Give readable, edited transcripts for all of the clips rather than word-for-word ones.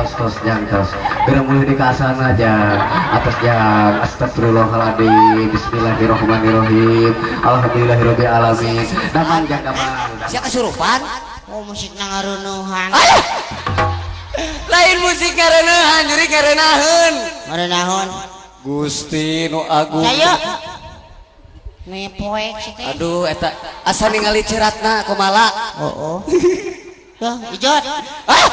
Tos tos jang tos. Geura mulih di kasana jang. Atos jang. Astagfirullahaladzim. Bismillahirrahmanirrahim. Alhamdulillahirabbil alamin. Damang jang damang. Sia kasurupan? Oh musik ngarunuhan. Lain musik ngarunuhan, juri ngarunaheun. Ngarunaheun. Gusti nu agung. Saya nih poek sih teh. Aduh eta asa ningali ceratna kumala. Oh oh. Tuh ijot. Ah!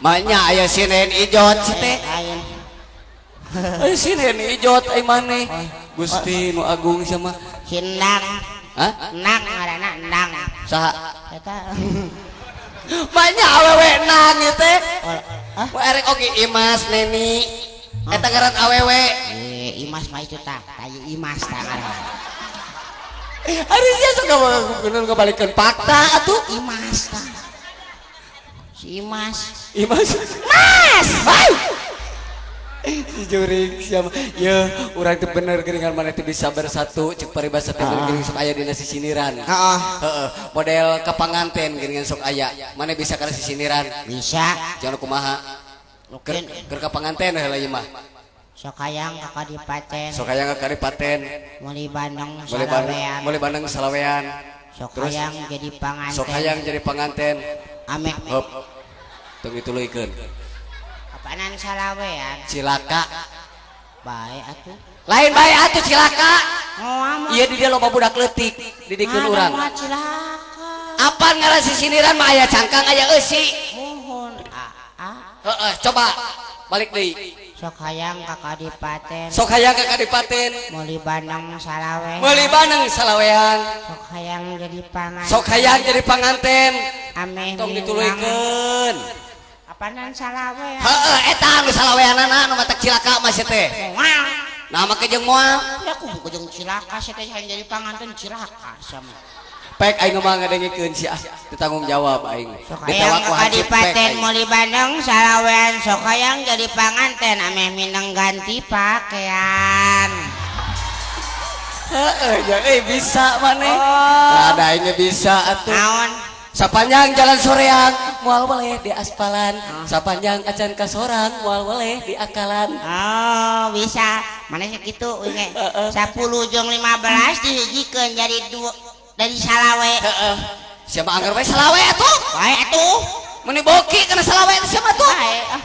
Manya aya sinen ijot sih teh. Aya sinen ijot ai maneh. Gusti nu agung sama si Endang. Hah? Endang ngaranna Endang. Saha? Eta. Manya awewe nang ieu teh. Hah? Erek oge Imas Neni. Eta ngaran awewe. Imas mah itu tah, tayu Imas tah ngaran. Ari sia sok ngabalikeun fakta atuh. Imas tah. Si Imas. Imas. Mas. Si juring sia mah. Yeuh, urang teh bener geuningan maneh teh bisa bersatu ceuk paribasa teh geuning sok aya dina sisiniran. Heeh. Heeh, model ka panganten geuningan sok aya. Maneh bisa kana sisiniran? Bisa. Jangan kumaha? Keur ka panganten heula ieu mah. Sok hayang ka kadipaten. Sok hayang ka kadipaten. Meuli bandeng salawean. Meuli bandeng salawean. Sok hayang jadi panganten. Sok hayang jadi panganten. Ame. Hop. Tong dituluykeun. Apaanan salawean? Cilaka. Bae atuh. Lain bae atuh cilaka. Moal. Ieu di dieu loba budak leutik didikeun urang. Moal cilaka. Apan ngaran sisiniran mah aya cangkang aya eusi. Muhun aa. Heeh, coba balik deui. Sok hayang ka kadipaten. Sok hayang ka kadipaten. Meuli bandeng salawean. Meuli bandeng salawean. Sok hayang jadi panganten. Sok hayang jadi panganten. Ameh tong dituluykeun. Apanan salawean? Heeh, eta anu salaweanana anu matak cilaka mah sia teh. Moal. Nah make jeung moal. Ya kudu jeung cilaka sia teh hayang jadi panganten cilaka sia mah. Pek aing mah ngadengikeun sia teu tanggung jawab aing. Sok hayang ka kadipaten meuli bandeng salawean, sok hayang jadi panganten ameh mineng ganti pakaian. Heeh, ya euy bisa maneh. Nah, ada aing bisa atuh. Naon? Sapanjang jalan soreang moal weleh di aspalan, sapanjang acan ka sorang moal weleh di akalan. Oh, bisa. Maneh sakitu euy ge. 10 jeung 15 dihijikeun jadi 2 dari salawe. Heeh. Siapa anggar wae salawe atuh? Bae atuh. Meuni boki kana salawe teh siapa tuh? Bae.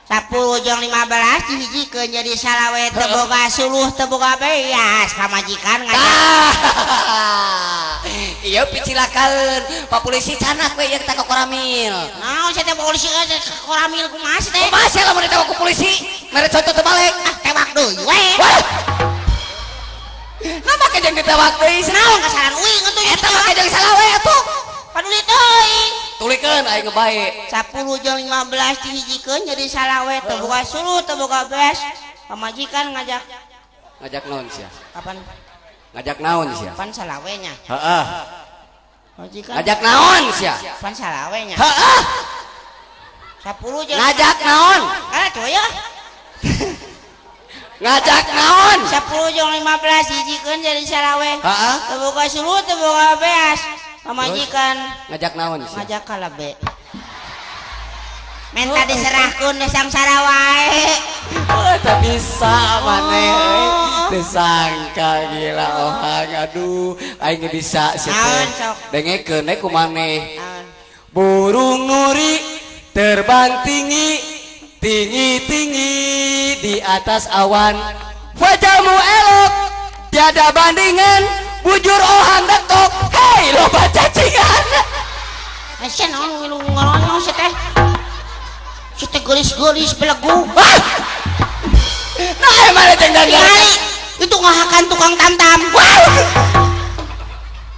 10 jeung 15 dihijikeun jadi salawe teu boga suluh teu boga beas pamajikan ngajak. Ieu picilakaeun. Pak polisi canak we ieu teh ka koramil. Naon sia teh polisi ka koramil kumaha sih teh? Kumaha sia lamun ditewak ku polisi? Mere contoh teu balik. Ah tewak deui we. Nah make jeung ditewak deui naon kasalahan uing atuh eta make jeung salawe atuh. Paduli teuing. Tulikeun aing bae. 10 jeung 15 dihijikeun jadi salawe teu boga suluh teu boga beas. Pamajikan ngajak. Ngajak naon sia? Kapan? Ngajak naon sia? Pan salawe nya. Heeh. Majikan. Ngajak naon sia? Pan salawe nya. Heeh. 10 jeung ngajak naon? Kana tuh ya. Ngajak naon? 10 jeung 15 hijikeun jadi salawe. Heeh. Teu boga suluh teu boga beas. Pamajikan ngajak naon sia? Ngajak kalebe. Menta diserahkeun nu sangsara wae. Oh, teu bisa maneh euy. Teu sangka gila ohang aduh aing bisa sia teh. Dengekeun we ku maneh. Burung nuri terbang tinggi tinggi-tinggi di atas awan, wajahmu elok tiada bandingan, bujur ohang dekok, hei loba cacingan. Sia naon ngilu ngoronyong sia teh? Sia teh geulis-geulis belegu. Nah emang jeung tingali itu ngahakan tukang tam-tam.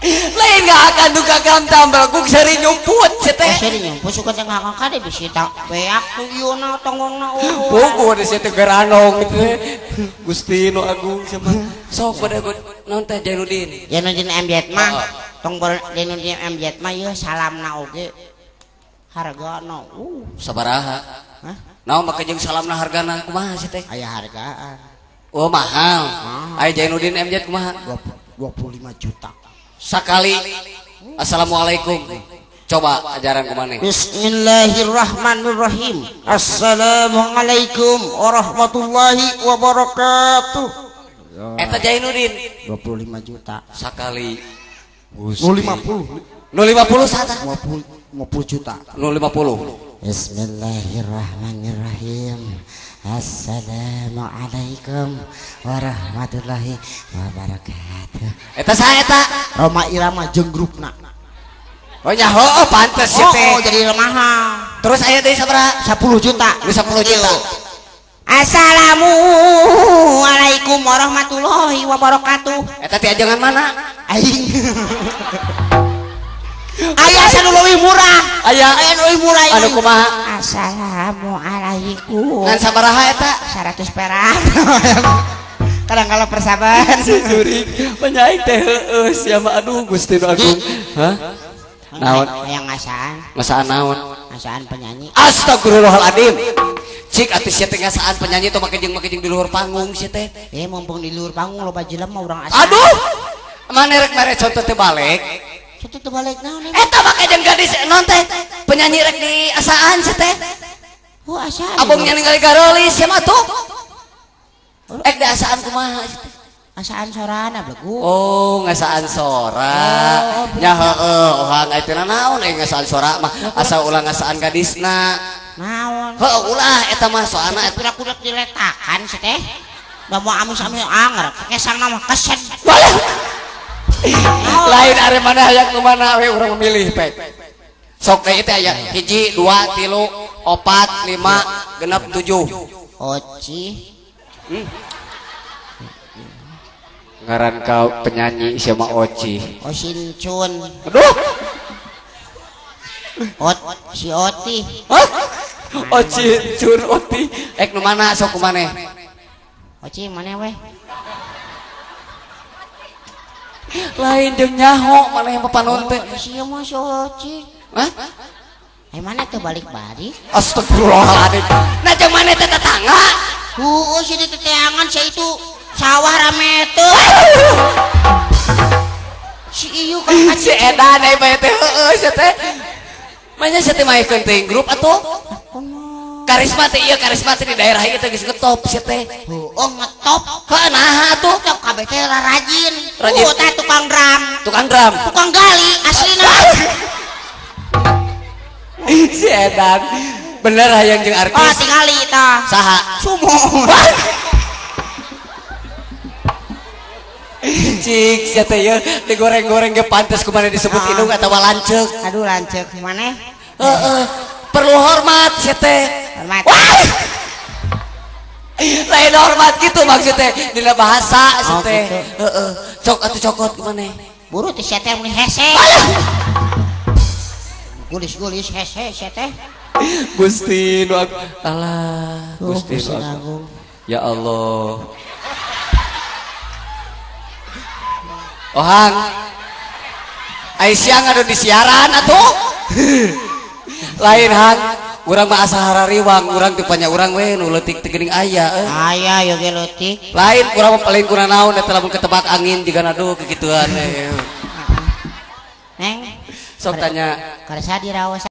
Lain ngahakan tukang tam-tam belegug seri nyumput sia teh. Seri nyumput suka teh ngahakan kade bisi tak beak tuh ieu na tonggongna eueuh. Puguh di sia teh geranong teh. Gusti nu agung sama. Sok pada naon teh Jainuddin. Jainuddin MZ mah tong Jainuddin MZ mah ieu salamna oge hargana sabaraha? Hah? Naon make jeung salamna hargana kumaha sia teh? Aya hargaan. Oh mahal. Aya Jainuddin MZ kumaha? 25 juta. Sakali. Assalamualaikum. Coba ajaran kumaneh. Bismillahirrahmanirrahim. Assalamualaikum warahmatullahi wabarakatuh. Eta Jainuddin 25 juta sakali. 050. 050 sata. 50 juta. 050. Bismillahirrahmanirrahim. Assalamualaikum warahmatullahi wabarakatuh. Eta saha eta? Rhoma Irama jeung grupna. Oh nya heueuh pantes sih teh. Oh, jadi mahal. Terus aya deui sabaraha? 10 juta. 10 juta. Assalamualaikum warahmatullahi wabarakatuh. Eta teh ajengan mana? Aing. Aya anu leuwih murah. Aya anu leuwih murah. Anu kumaha? Assalamualaikum. Ngan sabaraha eta? 100 perak. Kadang kala persahabatan si jurig penyaing teh heueuh sia mah aduh Gusti nu agung. Hah? Naon? Hayang ngasaan. Ngasaan naon? Ngasaan penyanyi. Astagfirullahaladzim. Cik atuh sia teh ngasaan penyanyi teh make jeung di luhur panggung sia teh. Mumpung di luhur panggung loba jelema urang asaan. Aduh. Mane rek mere contoh teh balik. Contoh teh balik naon? Eta make jeung gadis non teh penyanyi rek di asaan sia teh. Oh, asaan. Abongnya ningali garolis sia mah tuh. Ek di asaan kumaha sia teh? Ngasaan sorana belegu. Oh, ngasaan sora. Nya heueuh, ohang aya teh naon euy ngasaan sora mah asa ulah ngasaan gadisna. Naon? Heueuh ulah eta mah soalna eta pira kudu diletakan si teh. Da moal amis-amis anger, kesang mah kesen. Lain are mana hayang nu mana we urang memilih pek. Sok teh teh aya 1 2 3 4 5 6 7. Oci. Ngaran kau penyanyi siapa Oci? Osin Chun. Aduh. Ot si Oti. Hah? Oci Chun Oti. Ek nu mana sok kumaneh? Oci mana weh? Lain jeung nyaho maneh papanon teh. Si mah si Oci. Hah? Eh mana tuh balik-balik? Astagfirullahaladzim. Nah jeung maneh teh tetangga. Heueuh si di teteangan sia itu. Sawah rame tuh. Si ieu kan si edan ai bae teh heueuh sia teh. Manya sia teh maekeun teh grup atuh. Karisma teh ieu karisma teh di daerah ieu teh geus ngetop sia teh. Heueuh ngetop. Heuh naha atuh? Ngetop kabeh teh rajin. Rajin. Heueuh teh tukang drum. Tukang drum. Tukang gali aslina. Si edan bener hayang jeung artis. Oh tingali tah. Saha? Sumo. Cik sia teh ye digoreng-goreng ge pantes kumaha disebut indung atawa lanceuk. Aduh lanceuk maneh? Heeh. Perlu hormat sia teh. Hormat. Lain hormat gitu maksudnya dina bahasa sia teh. Heeh. Cok atuh cokot kumaneh? Buru teh sia teh mun hese. Gulis-gulis hese sia teh. Gusti nu alah Gusti nu agung. Ya Allah. Ohang Aisyah ngadu di siaran atuh. Lain hang urang mah asa harariwang urang teu panya urang we nu leutik teh geuning aya euy. Aya yo ge leutik. Lain urang mah paling kurang naon eta lamun ketebak angin jiga aduh kekituan we. Neng sok tanya karsa diraos.